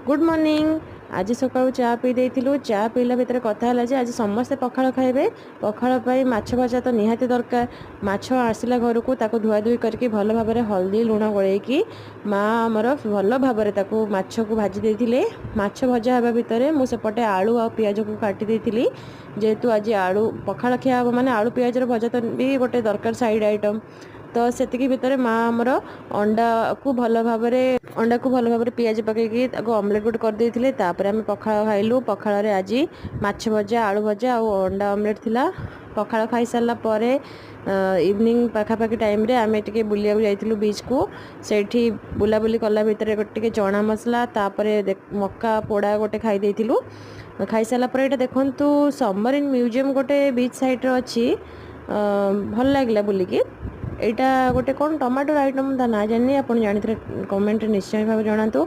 Good morning. ଆଜି ସକାଳୁ ଚା ପିଇ ଦେଇଥିଲୁ। ଚା ପିଇଲା ଭିତରେ କଥା ହେଲା ଯେ ଆଜି ସମସ୍ତେ ପଖାଳ ଖାଇବେ। ପଖାଳ ପାଇଁ ମାଛ ଭଜା ତ ନିହାତି ଦରକାର। ମାଛ ଆସିଲା ଘରକୁ, ତାକୁ ଧୁଆ ଧୁଇ କରିକି ଭଲ ଭାବରେ ହଳଦୀ ଲୁଣ ଗୋଳେଇକି ମା ଆମର ଭଲ ଭାବରେ ତାକୁ ମାଛକୁ ଭାଜି ଦେଇଥିଲେ। ମାଛ ଭଜା ହେବା ଭିତରେ ମୁଁ ସେପଟେ ଆଳୁ ଆଉ ପିଆଜକୁ କାଟି ଦେଇଥିଲି, ଯେହେତୁ ଆଜି ଆଳୁ ପଖାଳ ଖିଆ ହେବ, ମାନେ ଆଳୁ ପିଆଜର ଭଜା ତ ବି ଗୋଟେ ଦରକାର ସାଇଡ଼୍ ଆଇଟମ୍। ତ ସେତିକି ଭିତରେ ମା ଆମର ଅଣ୍ଡାକୁ ଭଲ ଭାବରେ ପିଆଜ ପକେଇକି ତାକୁ ଅମଲେଟ୍ ଗୋଟେ କରିଦେଇଥିଲେ। ତାପରେ ଆମେ ପଖାଳ ଖାଇଲୁ। ପଖାଳରେ ଆଜି ମାଛ ଭଜା, ଆଳୁ ଭଜା ଆଉ ଅଣ୍ଡା ଅମଲେଟ୍ ଥିଲା। ପଖାଳ ଖାଇସାରିଲା ପରେ ଇଭିନିଂ ପାଖାପାଖି ଟାଇମ୍ରେ ଆମେ ଟିକେ ବୁଲିବାକୁ ଯାଇଥିଲୁ ବିଚ୍କୁ। ସେଇଠି ବୁଲାବୁଲି କଲା ଭିତରେ ଗୋଟେ ଟିକେ ଚଣା ମସଲା, ତାପରେ ମକା ପୋଡ଼ା ଗୋଟେ ଖାଇ ଦେଇଥିଲୁ। ଖାଇସାରିଲା ପରେ ଏଇଟା ଦେଖନ୍ତୁ, ସବମରିନ୍ ମ୍ୟୁଜିୟମ୍ ଗୋଟେ ବିଚ୍ ସାଇଡ଼୍ରେ ଅଛି। ଭଲ ଲାଗିଲା ବୁଲିକି। ଏଇଟା ଗୋଟେ କ'ଣ ଟମାଟୋର ଆଇଟମ୍, ତା ନାଁ ଜାଣିନି। ଆପଣ ଜାଣିଥିଲେ କମେଣ୍ଟରେ ନିଶ୍ଚୟ ଭାବେ ଜଣାନ୍ତୁ।